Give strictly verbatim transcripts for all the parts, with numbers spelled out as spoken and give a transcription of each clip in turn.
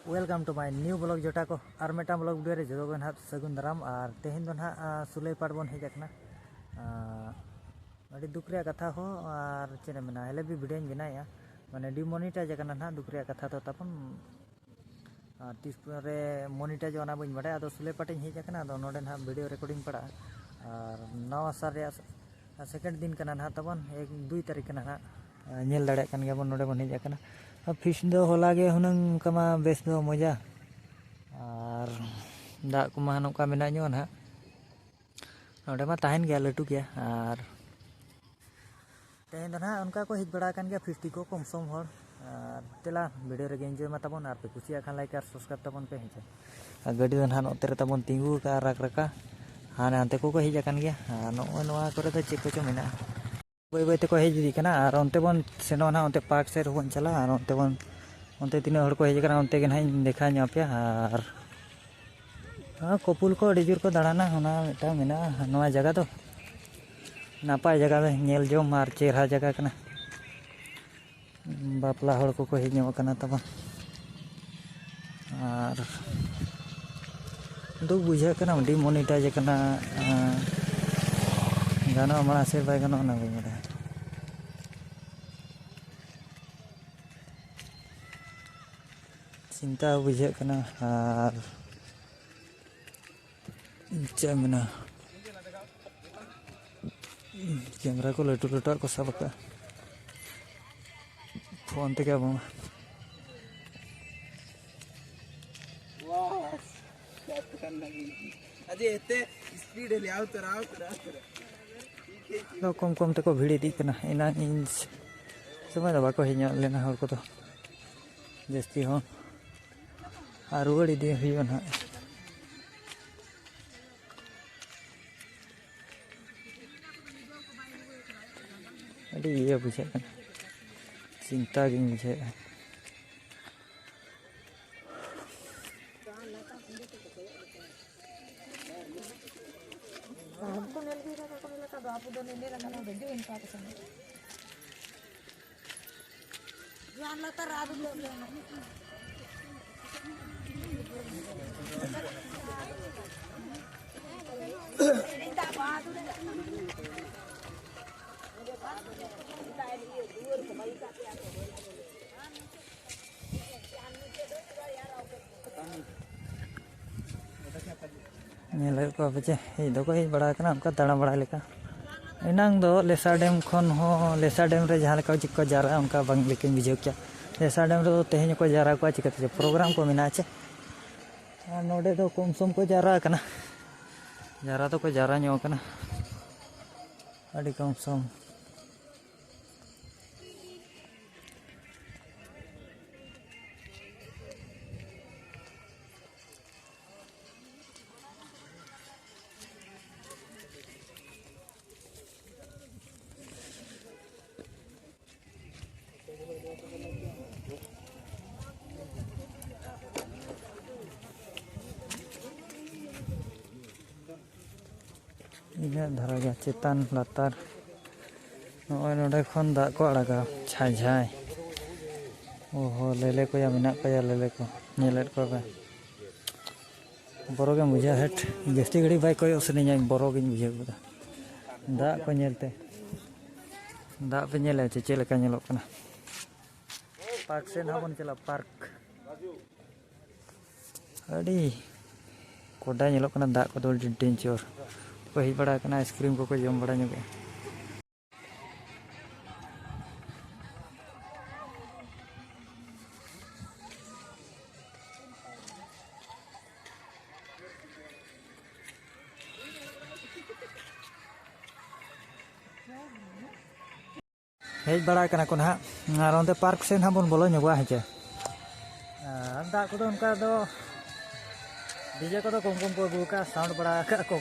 Welcome to my new vlog ᱡᱚᱴᱟ ᱠᱚ, ᱟᱨ ᱢᱤᱫᱴᱟᱝ vlog video ᱨᱮ ᱡᱚᱛᱚ ᱜᱮ ᱱᱟᱦᱟᱜ ᱥᱟᱹᱜᱩᱱ ᱫᱟᱨᱟᱢ᱾ ᱟᱨ ᱛᱮᱦᱮᱧ ᱫᱚ ᱱᱟᱦᱟᱜ, ᱟ, ᱥᱩᱞᱟᱹᱭ ᱯᱟᱴ ᱵᱚᱱ ᱦᱮᱡ ᱟᱠᱟᱱᱟ᱾ ᱟ, ᱟᱹᱰᱤ ᱫᱩᱠ ᱨᱮᱭᱟᱜ ᱠᱟᱛᱷᱟ ᱦᱚᱸ, ᱟᱨ ᱪᱮᱫ ᱮᱢ ᱢᱮᱱᱟ, ᱦᱮᱞᱮ ᱵᱤ video ᱧ ᱵᱮᱱᱟᱣᱮᱫᱼᱟ, ᱢᱟᱱᱮ demonetize ᱟᱠᱟᱱᱟ ᱱᱟᱦᱟᱜ, ᱫᱩᱠ ᱨᱮᱭᱟᱜ ᱠᱟᱛᱷᱟ ᱫᱚ ᱛᱟᱵᱚᱱ᱾ ᱟᱨ ᱛᱤᱥ ᱨᱮ monetizeᱚᱜᱼᱟ ᱚᱱᱟ ᱵᱟᱹᱧ ᱵᱟᱰᱟᱭᱟ᱾ ᱟᱫᱚ ᱥᱩᱞᱟᱹᱭ ᱯᱟᱴ ᱤᱧ ᱦᱮᱡ ᱟᱠᱟᱱᱟ, ᱟᱫᱚ ᱱᱚᱰᱮ ᱱᱟᱦᱟᱜ video recording ᱯᱟᱲᱟᱜᱼᱟ᱾ ᱟᱨ ᱱᱟᱣᱟ ᱥᱟᱞ ᱨᱮᱭᱟᱜ second ᱫᱤᱱ ᱠᱟᱱᱟ ᱱᱟᱦᱟᱜ ᱛᱟᱵᱚᱱ, ᱮᱠ, ᱫᱩᱭ ᱛᱟᱹᱨᱤᱠᱷ ᱠᱟᱱᱟ ᱱᱟᱦᱟᱜ᱾ ᱧᱮᱞ ᱫᱟᱲᱮᱭᱟᱜ ᱠᱟᱱ ᱜᱮᱭᱟᱵᱚᱱ, ᱱᱚᱰᱮ ᱵᱚᱱ ᱦᱮᱡ ᱟᱠᱟᱱᱟ᱾ ᱟᱨ feast ᱫᱚ ᱦᱚᱞᱟ ᱜᱮ ᱦᱩᱱᱟᱹᱝ ᱚᱱᱠᱟ ᱢᱟ ᱵᱮᱥ ᱫᱚ ᱢᱚᱡᱟ, ᱟᱨ ᱫᱟᱜ ᱠᱚᱢᱟ ᱱᱚᱝᱠᱟ ᱢᱮᱱᱟᱜ ᱧᱚᱜ ᱱᱟᱦᱟᱜ᱾ ᱱᱚᱰᱮ ᱢᱟ ᱛᱟᱦᱮᱱ ᱜᱮᱭᱟ, ᱞᱟᱹᱴᱩ ᱜᱮᱭᱟ᱾ ᱟᱨ ᱛᱮᱦᱮᱧ ᱫᱚ ᱱᱟᱦᱟᱜ ᱚᱱᱠᱟ ᱠᱚ ᱦᱮᱡ ᱵᱟᱲᱟ ᱟᱠᱟᱱ ᱜᱮᱭᱟ feast ᱠᱚ, ᱠᱚᱢ ᱥᱚᱢ ᱦᱚᱲ᱾ ᱟᱨ ᱫᱮᱞᱟ, video ᱨᱮᱜᱮ enjoy ᱢᱟ ᱛᱟᱵᱚᱱ, ᱟᱨ ᱯᱮ ᱠᱩᱥᱤᱭᱟᱜ ᱠᱷᱟᱱ like ᱟᱨ subscribe ᱛᱟᱵᱚᱱ ᱯᱮ, ᱦᱮᱸ ᱪᱮ᱾ ᱟᱨ ᱜᱟᱹᱰᱤ ᱫᱚ ᱱᱟᱦᱟᱜ ᱱᱚᱛᱮ ᱨᱮ ᱛᱟᱵᱚᱱ ᱛᱤᱸᱜᱩ ᱟᱠᱟᱫᱼᱟ, ᱨᱟᱠ ᱨᱟᱠᱟ᱾ ᱦᱟᱱᱮ ᱦᱟᱱᱛᱮ ᱠᱚᱠᱚ ᱦᱮᱡ ᱟᱠᱟᱱ ᱜᱮᱭᱟ᱾ ᱟᱨ ᱱᱚᱜᱼᱚᱭ ᱱᱚᱣᱟ ᱠᱚᱨᱮ ᱫᱚ ᱪᱮᱫ ᱠᱚᱪᱚ ᱢᱮᱱᱟᱜᱼᱟ᱾ ᱵᱟᱹᱭ ᱵᱟᱹᱭ ᱛᱮᱠᱚ ᱦᱮᱡ ᱤᱫᱤᱜ ᱠᱟᱱᱟ, ᱟᱨ ᱚᱱᱛᱮ ᱵᱚᱱ ᱥᱮᱱᱚᱜᱼᱟ ᱱᱟᱦᱟᱜ, ᱚᱱᱛᱮ park ᱥᱮᱫ ᱨᱮᱵᱚᱱ ᱪᱟᱞᱟᱜᱼᱟ᱾ ᱟᱨ ᱚᱱᱛᱮ ᱵᱚᱱ, ᱚᱱᱛᱮ ᱛᱤᱱᱟᱹᱜ ᱦᱚᱲ ᱠᱚ ᱦᱮᱡ ᱟᱠᱟᱱᱟ, ᱚᱱᱛᱮ ᱜᱮ ᱱᱟᱦᱟᱜ ᱤᱧ ᱫᱮᱠᱷᱟᱣ ᱧᱚᱜ ᱟᱯᱮᱭᱟ᱾ ᱟᱨ ᱦᱮᱸ, couple ᱠᱚ ᱟᱹᱰᱤ ᱡᱳᱨ ᱠᱚ ᱫᱟᱬᱟᱱᱟ, ᱚᱱᱟ ᱢᱤᱫᱴᱟᱝ ᱢᱮᱱᱟᱜᱼᱟ ᱱᱚᱣᱟ ᱡᱟᱭᱜᱟ ᱫᱚ᱾ ᱱᱟᱯᱟᱭ ᱡᱟᱭᱜᱟ ᱫᱚ, ᱧᱮᱞ ᱡᱚᱝ ᱟᱨ ᱪᱮᱦᱨᱟ ᱡᱟᱭᱜᱟ ᱠᱟᱱᱟ᱾ ᱵᱟᱯᱞᱟ ᱦᱚᱲ ᱠᱚᱠᱚ ᱦᱮᱡ ᱧᱚᱜ ᱟᱠᱟᱱᱟ ᱛᱟᱵᱚᱱ᱾ ᱟᱨ ᱫᱩᱠ ᱵᱩᱡᱷᱟᱹᱜ ᱠᱟᱱᱟ, demonetize ᱟᱠᱟᱱᱟ᱾ ᱜᱟᱱᱚᱜᱼᱟ ᱢᱟᱲᱟᱝ ᱥᱮᱫ, ᱵᱟᱭ ᱜᱟᱱᱚᱜᱼᱟ, ᱚᱱᱟ ᱵᱟᱹᱧ ᱵᱟᱰᱟᱭᱟ᱾ ᱪᱤᱱᱛᱟᱹ ᱵᱩᱡᱷᱟᱹᱜ ᱠᱟᱱᱟ᱾ ᱟᱨ ᱪᱮᱫ ᱮᱢ ᱢᱮᱱᱟ, camera ᱠᱚ ᱞᱟᱹᱴᱩ ᱞᱟᱹᱴᱩᱣᱟᱜ ᱠᱚ ᱥᱟᱵ ᱟᱠᱟᱫᱼᱟ, phone ᱛᱮᱜᱮ ᱟᱵᱚ ᱢᱟ᱾ अजय, इतने speed है, ले आओ तो, आओ तो, आओ तो। ᱟᱫᱚ ᱠᱚᱢ ᱠᱚᱢ ᱛᱮᱠᱚ ᱵᱷᱤᱲ ᱤᱫᱤᱜ ᱠᱟᱱᱟ᱾ ᱮᱱᱟᱝ ᱤᱧ ᱥᱚᱢᱚᱭ ᱫᱚ ᱵᱟᱠᱚ ᱦᱮᱡ ᱧᱚᱜ ᱞᱮᱱᱟ ᱦᱚᱲ ᱠᱚᱫᱚ ᱡᱟᱹᱥᱛᱤ ᱦᱚᱸ, ᱟᱨ ᱨᱩᱣᱟᱹᱲ ᱤᱫᱤ ᱦᱩᱭᱩᱜᱼᱟ ᱱᱟᱦᱟᱜ᱾ ᱟᱹᱰᱤ ᱤᱭᱟᱹ ᱵᱩᱡᱷᱟᱹᱜ ᱠᱟᱱᱟ, ᱪᱤᱱᱛᱟ ᱜᱤᱧ ᱵᱩᱡᱷᱟᱹᱣᱮᱫᱼᱟ᱾ ᱧᱮᱞᱮᱫ ᱠᱚᱣᱟ ᱯᱮ ᱪᱮ, ᱦᱮᱡ ᱫᱚᱠᱚ ᱦᱮᱡ ᱵᱟᱲᱟ ᱟᱠᱟᱱᱟ ᱚᱱᱠᱟ ᱫᱟᱬᱟ ᱵᱟᱲᱟᱭ ᱞᱮᱠᱟ᱾ ᱮᱱᱟᱝ ᱫᱚ ᱞᱮᱥᱟ ᱰᱮᱢ ᱠᱷᱚᱱ ᱦᱚᱸ, ᱞᱮᱥᱟ ᱰᱮᱢ ᱨᱮ ᱡᱟᱦᱟᱸ ᱞᱮᱠᱟ ᱪᱮᱫ ᱠᱚ ᱡᱟᱣᱨᱟᱜᱼᱟ, ᱚᱱᱠᱟ ᱵᱟᱝ ᱞᱮᱠᱟᱧ ᱵᱩᱡᱷᱟᱹᱣ ᱠᱮᱜᱼᱟ᱾ ᱞᱮᱥᱟ ᱰᱮᱢ ᱨᱮᱫᱚ ᱛᱮᱦᱮᱧ ᱦᱚᱸᱠᱚ ᱡᱟᱣᱨᱟ ᱠᱚᱣᱟ, ᱪᱤᱠᱟᱹᱛᱮ ᱪᱮ ᱯᱨᱳᱜᱨᱟᱢ ᱠᱚ ᱢᱮᱱᱟᱜᱼᱟ ᱪᱮ᱾ ᱟᱨ ᱱᱚᱰᱮ ᱫᱚ ᱠᱚᱢ ᱥᱚᱢ ᱠᱚ ᱡᱟᱣᱨᱟ ᱟᱠᱟᱱᱟ, ᱡᱟᱣᱨᱟ ᱫᱚᱠᱚ ᱡᱟᱣᱨᱟ ᱧᱚᱜ ᱟᱠᱟᱱᱟ ᱟᱹᱰᱤ ᱠᱚᱢ ᱥᱚᱢ᱾ ᱤᱱᱟᱹᱜ ᱫᱷᱟᱨᱟ ᱜᱮ ᱪᱮᱛᱟᱱ ᱞᱟᱛᱟᱨ᱾ ᱱᱚᱜᱼᱚᱭ ᱱᱚᱰᱮ ᱠᱷᱚᱱ ᱫᱟᱜ ᱠᱚ ᱟᱲᱟᱜᱟ, ᱡᱷᱟᱭ ᱡᱷᱟᱭ᱾ ᱚᱦᱚ, ᱞᱮᱞᱮ ᱠᱚᱭᱟ ᱢᱮᱱᱟᱜ ᱠᱚᱭᱟ, ᱞᱮᱞᱮ ᱠᱚ᱾ ᱧᱮᱞᱮᱫ ᱠᱚᱣᱟ ᱯᱮ, ᱵᱚᱨᱚ ᱜᱮᱢ ᱵᱩᱡᱷᱟᱹᱣᱟ᱾ ᱦᱮᱴ, ᱡᱟᱹᱥᱛᱤ ᱜᱷᱟᱹᱲᱤᱡ ᱵᱟᱭ ᱠᱚᱭᱚᱜ ᱥᱟᱱᱟᱧᱟ, ᱵᱚᱨᱚ ᱜᱤᱧ ᱵᱩᱡᱷᱟᱹᱣ ᱠᱮᱫᱟ ᱫᱟᱜ ᱠᱚ ᱧᱮᱞᱛᱮ᱾ ᱫᱟᱜ ᱯᱮ ᱧᱮᱞᱟ ᱪᱮ ᱪᱮᱫ ᱞᱮᱠᱟ ᱧᱮᱞᱚᱜ ᱠᱟᱱᱟ? ᱯᱟᱨᱠ ᱥᱮᱫ ᱦᱚᱸ ᱵᱚᱱ ᱪᱟᱞᱟᱜᱼᱟ, ᱯᱟᱨᱠ᱾ ᱟᱹᱰᱤ ᱠᱚᱰᱟ ᱧᱮᱞᱚᱜ ᱠᱟᱱᱟ, ᱫᱟᱜ ᱠᱚᱫᱚ ᱟᱹᱰᱤ ᱰᱮᱧᱡᱚᱨ᱾ ᱠᱚ ᱦᱮᱡ ᱵᱟᱲᱟ ᱟᱠᱟᱱᱟ, ᱟᱭᱤᱥᱠᱨᱤᱢ ᱠᱚᱠᱚ ᱡᱚᱢ ᱵᱟᱲᱟ ᱧᱚᱜᱮᱜᱼᱟ᱾ ᱦᱮᱡ ᱵᱟᱲᱟ ᱠᱟᱱᱟ ᱠᱚ ᱱᱟᱦᱟᱜ, ᱟᱨ ᱚᱱᱛᱮ ᱯᱟᱨᱠ ᱥᱮᱫ ᱱᱟᱦᱟᱜ ᱵᱚᱱ ᱵᱚᱞᱚ ᱧᱚᱜᱚᱜᱼᱟ, ᱦᱮᱸ ᱪᱮ᱾ ᱟᱨ ᱫᱟᱜ ᱠᱚᱫᱚ ᱚᱱᱠᱟ ᱫᱚ ᱰᱤᱡᱮ ᱠᱚᱫᱚ ᱠᱚᱢ ᱠᱚᱢ ᱠᱚ ᱟᱹᱜᱩ ᱟᱠᱟᱫᱼᱟ, ᱥᱟᱣᱩᱱᱰ ᱵᱟᱲᱟ ᱟᱠᱟᱫ ᱠᱚ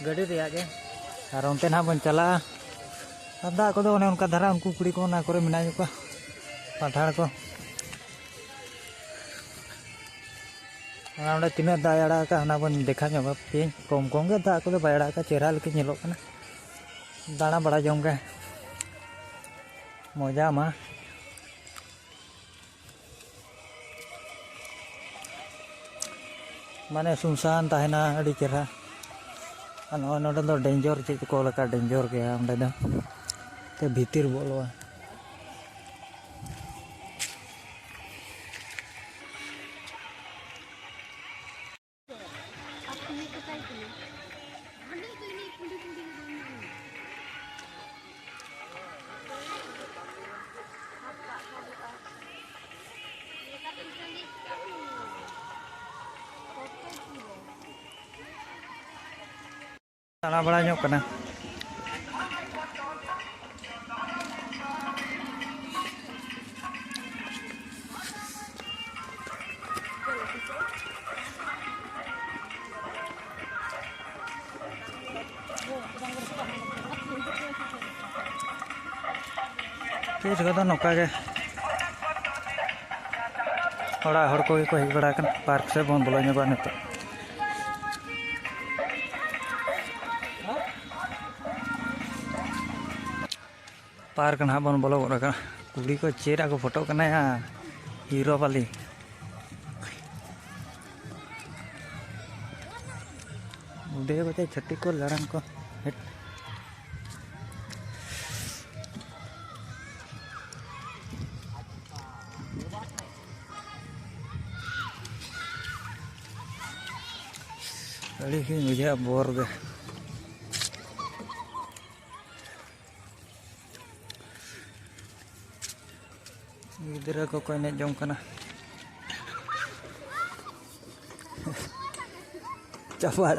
ᱜᱟᱹᱰᱤ ᱨᱮᱭᱟᱜ ᱜᱮ᱾ ᱟᱨ ᱚᱱᱛᱮ ᱱᱟᱦᱟᱜ ᱵᱚᱱ ᱪᱟᱞᱟᱜᱼᱟ᱾ ᱟᱨ ᱫᱟᱜ ᱠᱚᱫᱚ ᱚᱱᱮ ᱚᱱᱠᱟ ᱫᱷᱟᱨᱟ, ᱩᱱᱠᱩ ᱠᱩᱲᱤ ᱠᱚ ᱚᱱᱟ ᱠᱚᱨᱮ ᱢᱮᱱᱟᱜ ᱠᱚᱣᱟ, ᱯᱟᱴᱷᱟᱲ ᱠᱚ᱾ ᱟᱨ ᱚᱸᱰᱮ ᱛᱤᱱᱟᱹᱜ ᱫᱟᱜ ᱮ ᱟᱲᱟᱜ ᱟᱠᱟᱫ, ᱚᱱᱟ ᱵᱚᱱ ᱫᱮᱠᱷᱟᱣ ᱧᱚᱜ ᱟᱯᱮᱭᱟᱹᱧ᱾ ᱠᱚᱢ ᱠᱚᱢ ᱜᱮ, ᱫᱟᱜ ᱠᱚᱫᱚ ᱵᱟᱭ ᱟᱲᱟᱜ ᱟᱠᱟᱫ, ᱪᱮᱦᱨᱟ ᱞᱮᱠᱟ ᱧᱮᱞᱚᱜ ᱠᱟᱱᱟ᱾ ᱫᱟᱬᱟ ᱵᱟᱲᱟ ᱡᱚᱝ ᱜᱮ ᱢᱚᱡᱟ ᱢᱟ᱾ ᱢᱟᱱᱮ ᱥᱩᱱᱥᱟᱱ ᱛᱟᱦᱮᱱᱟ, ᱟᱹᱰᱤ ᱪᱮᱦᱨᱟ᱾ ᱟᱨ ᱱᱚᱜᱼᱚᱭ ᱱᱚᱰᱮ ᱫᱚ ᱰᱮᱧᱡᱚᱨ, ᱪᱮᱫ ᱠᱚ ᱚᱞ ᱟᱠᱟᱫ, ᱰᱮᱧᱡᱚᱨ ᱜᱮᱭᱟ ᱚᱸᱰᱮ ᱫᱚ, ᱛᱮ ᱵᱷᱤᱛᱤᱨ ᱵᱚᱞᱚᱜᱼᱟ᱾ ᱫᱟᱬᱟ ᱵᱟᱲᱟ ᱧᱚᱜ ᱠᱟᱱᱟ᱾ ᱛᱤᱥ ᱠᱚᱫᱚ ᱱᱚᱝᱠᱟ ᱜᱮ ᱚᱲᱟᱜ ᱦᱚᱲ ᱠᱚᱜᱮ ᱠᱚ ᱦᱮᱡ ᱵᱟᱲᱟ ᱟᱠᱟᱱᱟ, ᱯᱟᱨᱠ ᱥᱮᱫ ᱵᱚᱱ ᱵᱚᱞᱚ ᱧᱚᱜᱚᱜᱼᱟ ᱱᱤᱛᱚᱜ᱾ ᱯᱟᱨᱠ ᱱᱟᱦᱟᱜ ᱵᱚᱱ ᱵᱚᱞᱚ ᱜᱚᱫ ᱟᱠᱟᱱᱟ᱾ ᱠᱩᱲᱤ ᱠᱚ ᱪᱮᱫ ᱟᱠᱚ ᱯᱷᱳᱴᱳᱜ ᱠᱟᱱᱟ ᱭᱟ, ᱦᱤᱨᱳ ᱵᱟᱞᱤ᱾ ᱚᱸᱰᱮ ᱠᱚᱛᱮ ᱪᱷᱟᱹᱛᱤᱠ ᱠᱚ ᱫᱟᱬᱟᱱ ᱠᱚ ᱦᱮᱡ᱾ ᱟᱹᱰᱤ ᱜᱮᱧ ᱵᱩᱡᱷᱟᱹᱣᱟ ᱵᱚᱨ ᱜᱮ᱾ ᱜᱤᱫᱽᱨᱟᱹ ᱠᱚᱠᱚ ᱮᱱᱮᱡ ᱡᱚᱝ ᱠᱟᱱᱟ᱾ ᱪᱟᱯᱟᱫ,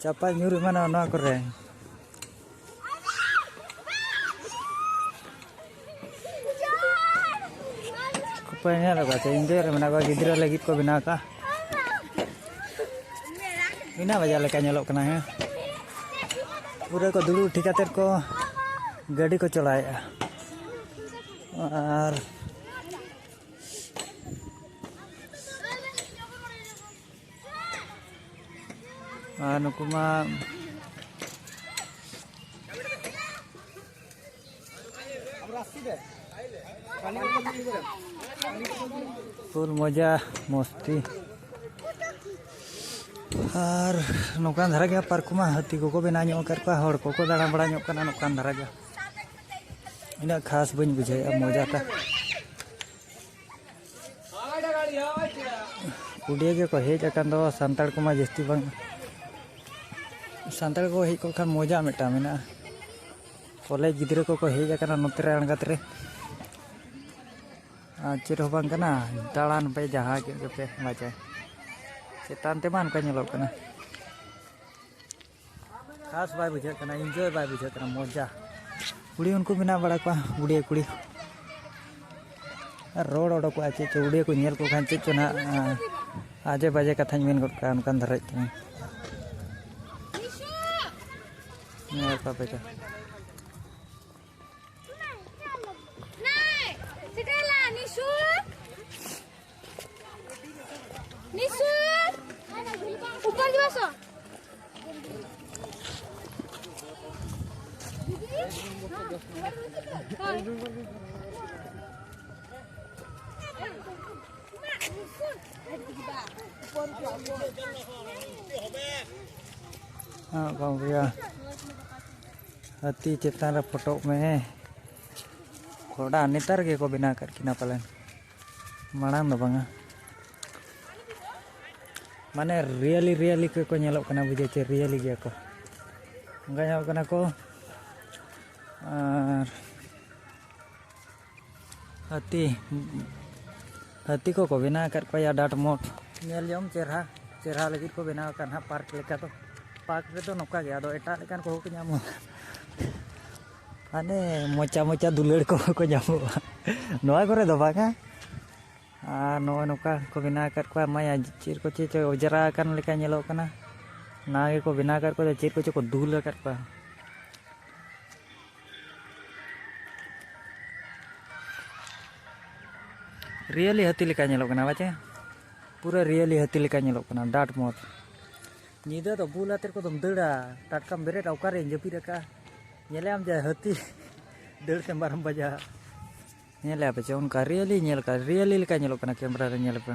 ᱪᱟᱯᱟᱫ ᱧᱩᱨ ᱮᱢᱟᱱᱚᱜᱼᱟ ᱱᱚᱣᱟ ᱠᱚᱨᱮ᱾ ᱚᱠᱚᱭ ᱧᱮᱞ ᱟᱠᱟᱫ ᱪᱚ, enjoy ᱨᱮ ᱢᱮᱱᱟᱜ ᱠᱚᱣᱟ, ᱜᱤᱫᱽᱨᱟᱹ ᱞᱟᱹᱜᱤᱫ ᱠᱚ ᱵᱮᱱᱟᱣ ᱠᱟᱜᱼᱟ᱾ ᱢᱤᱱᱟ ᱵᱟᱡᱟᱨ ᱞᱮᱠᱟ ᱧᱮᱞᱚᱜ ᱠᱟᱱᱟ, ᱦᱮᱸ᱾ ᱯᱩᱨᱟᱹ ᱠᱚ ᱫᱩᱲᱩᱵ ᱴᱷᱤᱠ ᱠᱟᱛᱮᱫ ᱠᱚ ᱜᱟᱹᱰᱤ ᱠᱚ ᱪᱟᱞᱟᱣᱮᱫᱼᱟ᱾ ᱟᱨ ᱟᱨ ᱱᱩᱠᱩ ᱢᱟ full ᱢᱚᱡᱟ ᱢᱚᱥᱛᱤ᱾ ᱟᱨ ᱱᱚᱝᱠᱟᱱ ᱫᱷᱟᱨᱟ ᱜᱮ ᱯᱟᱨᱠ ᱠᱚᱢᱟ, ᱦᱟᱹᱛᱤ ᱠᱚᱠᱚ ᱵᱮᱱᱟᱣ ᱧᱚᱜ ᱟᱠᱟᱫ ᱠᱚᱣᱟ, ᱦᱚᱲ ᱠᱚᱠᱚ ᱫᱟᱬᱟ ᱵᱟᱲᱟ ᱧᱚᱜ ᱠᱟᱱᱟ ᱱᱚᱝᱠᱟᱱ ᱫᱷᱟᱨᱟ ᱜᱮ᱾ ᱤᱱᱟᱹᱜ ᱠᱷᱟᱥ ᱵᱟᱹᱧ ᱵᱩᱡᱷᱟᱹᱣᱮᱫᱼᱟ ᱢᱚᱡᱟᱴᱟ᱾ ᱠᱩᱰᱤᱭᱟᱹ ᱜᱮᱠᱚ ᱦᱮᱡ ᱟᱠᱟᱱ ᱫᱚ ᱥᱟᱱᱛᱟᱲ ᱠᱚᱢᱟ ᱡᱟᱹᱥᱛᱤ ᱵᱟᱝ᱾ ᱥᱟᱱᱛᱟᱲ ᱠᱚ ᱦᱮᱡ ᱠᱚᱜ ᱠᱷᱟᱱ ᱢᱚᱡᱟ ᱢᱤᱫᱴᱟᱝ ᱢᱮᱱᱟᱜᱼᱟ᱾ ᱠᱚᱞᱮᱡᱽ ᱜᱤᱫᱽᱨᱟᱹ ᱠᱚᱠᱚ ᱦᱮᱡ ᱟᱠᱟᱱᱟ ᱱᱚᱛᱮ ᱨᱮ ᱟᱬᱜᱟᱛ ᱨᱮ᱾ ᱪᱮᱫ ᱦᱚᱸ ᱵᱟᱝ ᱠᱟᱱᱟ, ᱫᱟᱬᱟᱱ ᱯᱮ ᱡᱟᱦᱟᱸ ᱠᱮᱫ ᱜᱮᱯᱮ ᱵᱟᱡᱟᱭ᱾ ᱪᱮᱛᱟᱱ ᱛᱮᱢᱟ ᱚᱱᱠᱟ ᱧᱮᱞᱚᱜ ᱠᱟᱱᱟ, ᱠᱷᱟᱥ ᱵᱟᱭ ᱵᱩᱡᱷᱟᱹᱜ ᱠᱟᱱᱟ, ᱤᱱᱡᱚᱭ ᱵᱟᱭ ᱵᱩᱡᱷᱟᱹᱜ ᱠᱟᱱᱟ, ᱢᱚᱡᱟ᱾ ᱠᱩᱲᱤ ᱩᱱᱠᱩ ᱢᱮᱱᱟᱜ ᱵᱟᱲᱟ ᱠᱚᱣᱟ, ᱵᱩᱰᱷᱤᱭᱟᱹ ᱠᱩᱲᱤ᱾ ᱟᱨ ᱨᱚᱲ ᱚᱰᱚᱠᱚᱜᱼᱟ ᱪᱮᱫ ᱪᱚ, ᱩᱰᱤᱭᱟᱹ ᱠᱚ ᱧᱮᱞ ᱠᱚ ᱠᱷᱟᱱ ᱪᱮᱫ ᱪᱚ ᱱᱟᱦᱟᱜ, ᱟᱸ, ᱟᱡᱮ ᱵᱟᱡᱮ ᱠᱟᱛᱷᱟᱧ ᱢᱮᱱ ᱜᱚᱫ ᱠᱟᱜᱼᱟ, ᱚᱱᱠᱟᱱ ᱫᱷᱟᱨᱟ ᱛᱮ᱾ ᱧᱮᱞ ᱠᱚᱯᱮ ᱪᱚ᱾ ᱱᱤᱥᱩ! ᱱᱤᱥᱩ! ᱩᱯᱚᱨ ᱜᱮ ᱵᱚᱥᱚ᱾ ᱦᱮᱸ, ᱵᱟᱝ ᱦᱩᱭᱩᱜᱼᱟ᱾ ᱦᱟᱹᱛᱤ ᱪᱮᱛᱟᱱ ᱨᱮ ᱯᱷᱳᱴᱳᱜ ᱢᱮ᱾ ᱠᱚᱲᱟ ᱱᱮᱛᱟᱨ ᱜᱮᱠᱚ ᱵᱮᱱᱟᱣ ᱟᱠᱟᱫ ᱠᱤᱱᱟ ᱯᱟᱞᱮᱱ, ᱢᱟᱲᱟᱝ ᱫᱚ ᱵᱟᱝᱟ᱾ ᱢᱟᱱᱮ ᱨᱤᱭᱮᱞᱤ ᱨᱤᱭᱮᱞᱤ ᱠᱚ ᱧᱮᱞᱚᱜ ᱠᱟᱱᱟ, ᱵᱩᱡᱷᱟᱹᱣ ᱪᱮ, ᱨᱤᱭᱮᱞᱤ ᱜᱮᱭᱟ ᱠᱚ, ᱚᱱᱠᱟ ᱧᱮᱞᱚᱜ ᱠᱟᱱᱟ ᱠᱚ᱾ ᱟᱨ ᱦᱟᱹᱛᱤ, ᱦᱟᱹᱛᱤ ᱠᱚᱠᱚ ᱵᱮᱱᱟᱣ ᱟᱠᱟᱫ ᱠᱚᱣᱟ ᱭᱟ ᱰᱟᱴ ᱢᱚᱴ᱾ ᱧᱮᱞ ᱡᱚᱝ ᱪᱮᱦᱨᱟ, ᱪᱮᱦᱨᱟ ᱞᱟᱹᱜᱤᱫ ᱠᱚ ᱵᱮᱱᱟᱣ ᱟᱠᱟᱫ ᱱᱟᱦᱟᱜ ᱯᱟᱨᱠ ᱞᱮᱠᱟ ᱫᱚ᱾ ᱯᱟᱨᱠ ᱨᱮᱫᱚ ᱱᱚᱝᱠᱟ ᱜᱮ, ᱟᱫᱚ ᱮᱴᱟᱜ ᱞᱮᱠᱟᱱ ᱠᱚᱦᱚᱸ ᱠᱚ ᱧᱟᱢᱚᱜᱼᱟ᱾ ᱦᱟᱱᱮ ᱢᱚᱪᱟ ᱢᱚᱪᱟ ᱫᱩᱞᱟᱹᱲ ᱠᱚᱦᱚᱸ ᱠᱚ ᱧᱟᱢᱚᱜᱼᱟ᱾ ᱱᱚᱣᱟ ᱠᱚᱨᱮ ᱫᱚ ᱵᱟᱝᱟ᱾ ᱟᱨ ᱱᱚᱜᱼᱚᱭ ᱱᱚᱝᱠᱟ ᱠᱚ ᱵᱮᱱᱟᱣ ᱟᱠᱟᱫ ᱠᱚᱣᱟ, ᱢᱟᱭᱟ ᱪᱮᱫ ᱠᱚ ᱪᱮᱫ ᱪᱚ ᱚᱸᱡᱽᱨᱟ ᱟᱠᱟᱱ ᱞᱮᱠᱟ ᱧᱮᱞᱚᱜ ᱠᱟᱱᱟ᱾ ᱚᱱᱟ ᱜᱮᱠᱚ ᱵᱮᱱᱟᱣ ᱟᱠᱟᱫ ᱠᱚᱣᱟ, ᱪᱮᱫ ᱠᱚᱪᱚ ᱠᱚ ᱫᱩᱞ ᱟᱠᱟᱫ ᱠᱚᱣᱟ᱾ ᱨᱤᱭᱮᱞᱤ ᱦᱟᱹᱛᱤ ᱞᱮᱠᱟ ᱧᱮᱞᱚᱜ ᱠᱟᱱᱟ, ᱵᱟᱪᱮ? ᱯᱩᱨᱟᱹ ᱨᱤᱭᱮᱞᱤ ᱦᱟᱹᱛᱤ ᱞᱮᱠᱟ ᱧᱮᱞᱚᱜ ᱠᱟᱱᱟ, ᱰᱟᱴ ᱢᱚᱴ᱾ ᱧᱤᱫᱟᱹ ᱫᱚ ᱵᱩᱞ ᱟᱛᱮᱫ ᱠᱚᱫᱚᱢ ᱫᱟᱹᱲᱟ, ᱴᱟᱴᱠᱟᱢ ᱵᱮᱨᱮᱫᱼᱟ, ᱚᱠᱟᱨᱮᱧ ᱡᱟᱹᱯᱤᱫ ᱟᱠᱟᱫᱼᱟ, ᱧᱮᱞᱮ ᱟᱢ ᱡᱮ ᱦᱟᱹᱛᱤ ᱫᱟᱹᱲ ᱛᱮᱢ ᱵᱟᱨᱚᱢ ᱵᱟᱡᱟᱜᱼᱟ᱾ ᱧᱮᱞᱮ ᱟᱯᱮ ᱪᱮ, ᱚᱱᱠᱟ ᱨᱤᱭᱮᱞᱤ ᱧᱮᱞ ᱠᱟᱜᱼᱟ, ᱨᱤᱭᱮᱞᱤ ᱞᱮᱠᱟ ᱧᱮᱞᱚᱜ ᱠᱟᱱᱟ ᱠᱮᱢᱨᱟ ᱨᱮ, ᱧᱮᱞ ᱯᱮ᱾